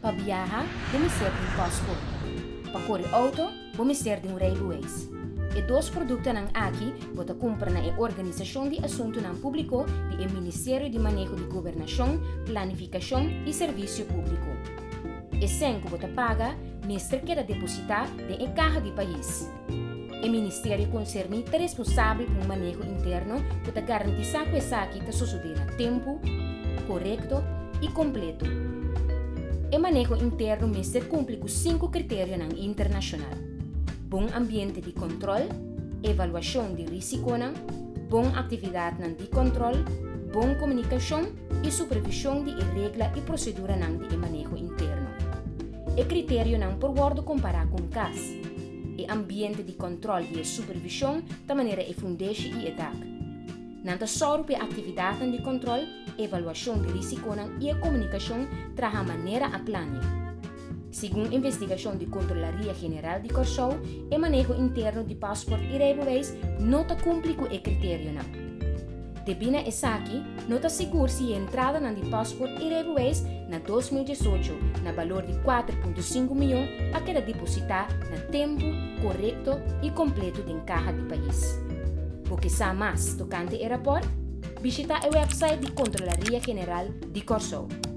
Pa biaha, bo mester di un pasport. Pa kore outo, bo mester di un rijbewijs. E dos produktonan aki bo ta kumpra na e Organisashon di Asuntunan Públiko di e Ministerio di Maneho di Gobernashon, Planifikashon i Servisio Públiko. E sèn ku bo ta paga mester keda depositá den e kaha di pais. E ministerio konserní ta responsabel pa un maneho interno ku ta garantisá ku esaki ta sosodé na tempu, korekto i kompleto. E maneho interno mester kumpli ku sinku kriterionan internashonal, bon ambiente di kòntròl, evaluashon di risikonan, bon aktividatnan di kòntròl, bon komunikashon i supervishon di e regla i proseduranan di e maneho interno. E kriterionan por wòrdu kompará ku un kas. E ambiente di kòntròl i e supervishon ta manera e fundeshi i e dak. Nan ta sòru pa e aktividatnan di kòntròl, evaluashon di risikonan i e komunikashon traha manera a plania. Segun investigashon di Kontrolaria General di Kòrsou, e maneho interno di paspòrt i reibeweis no ta kumpli ku e kriterionan. Debí na esaki, no ta sigur si e entradanan di pasport i reibeweis na 2018 na balor di 4.5 mion a keda depositá na tempu, korekto i kompleto den kaha di pais. Bo ke sa mas tokante e rapòrt? Bishitá e wèpsait di Kontrolaria General di Kòrsou.